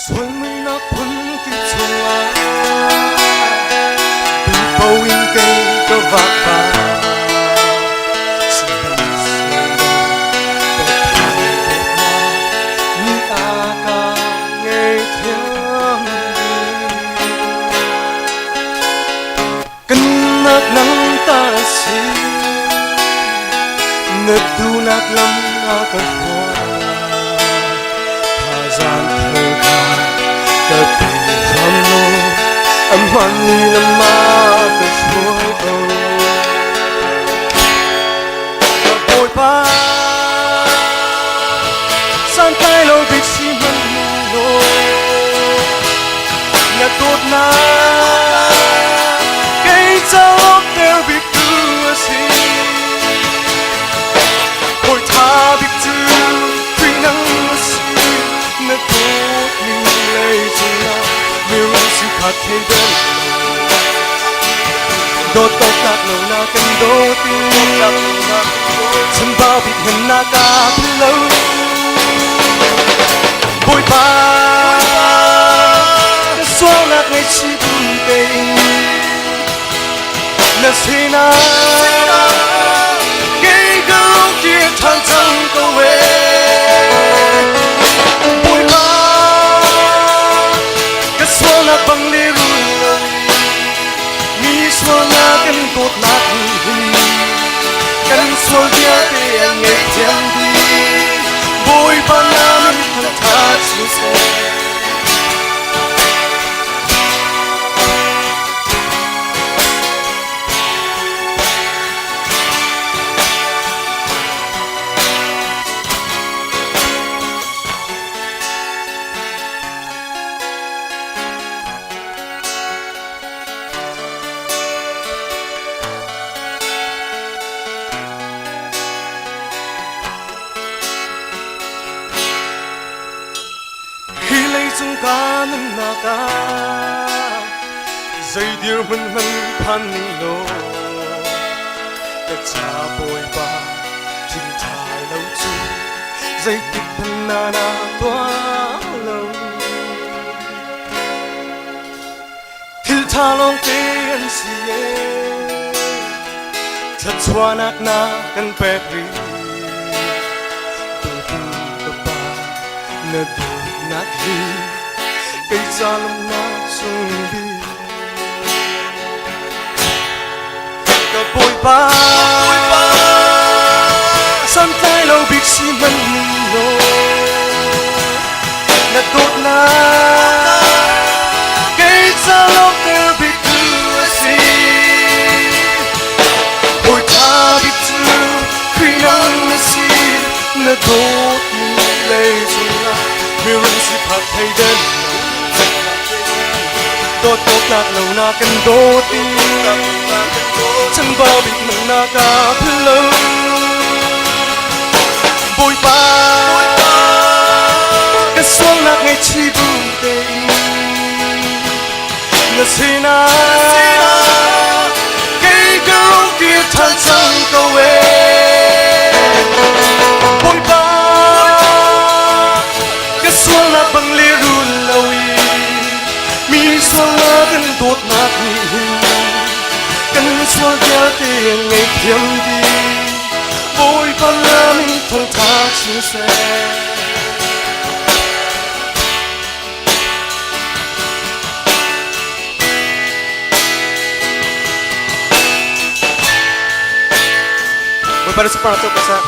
Sualmuinak phunkip chungah duhpo in kei ka vak. Sihmanhsehlaw Pathian dawtnak nih a ka ngaihthiam dih. Kannak nang ta a si, na duhnak lam a ka hruai. Thazaang thar kha ka pe hram law, a hmaanmi lam ah ka hruai ko. Ka Bawipa, santlai lo bik si hmanh law, na dawtnak kei cauk der bik tu a si. Hawi ṭha bik cu Khrih nang na si, na dawtmi lei cungah mirum si kha thei bal lo. Dawt awk tlak lo na kan dawt i chambau bik hen na ka philh lo. Bawipa, ka sualnak ngaihchih bu tein na sinah kei ka rung kir ṭhan cang ko ee. Bawipa, ka sualnak bang le rul lo mi sualnak kan dawtnak nih hin kan sual vialte an ngaihthiam dih. Bawipa na min thangṭhat siseh. Hi leicung ka nunnak ah zei dirhmun hmanh phan ning law ka ca Bawipa thil ṭha lo cu zeitik hmanh na na tuah lo. Thil ṭha lawngte an si ee, thluachuahnak na kan pek rih. Dawtu ka Pa, na dawtnak hi kei ca lawmhnak sung bik. Ka Bawipa, santlai lo bik si hmanh ning law, na dawtnak kei ca lawmhter bik tu a si. Hawi ṭha bik cu Khrih nang na si, na dawtmi lei cungah mirun sifak thei den dawt awk tlak lo na kan dawt i chambau bik nang na ka phil lo. Bawipa, ka sualnak ngaihchih bu tein na sinah kei ka rung kir ṭhan cang ko ee. Bawipa, ka sualnak bang le rul lo i mi sualnak kan dawtnak nih hin kan sual vialte ngaihthiam dih. Bawipa na min thangṭha chin seh. Bawipa na super cuk ka seh.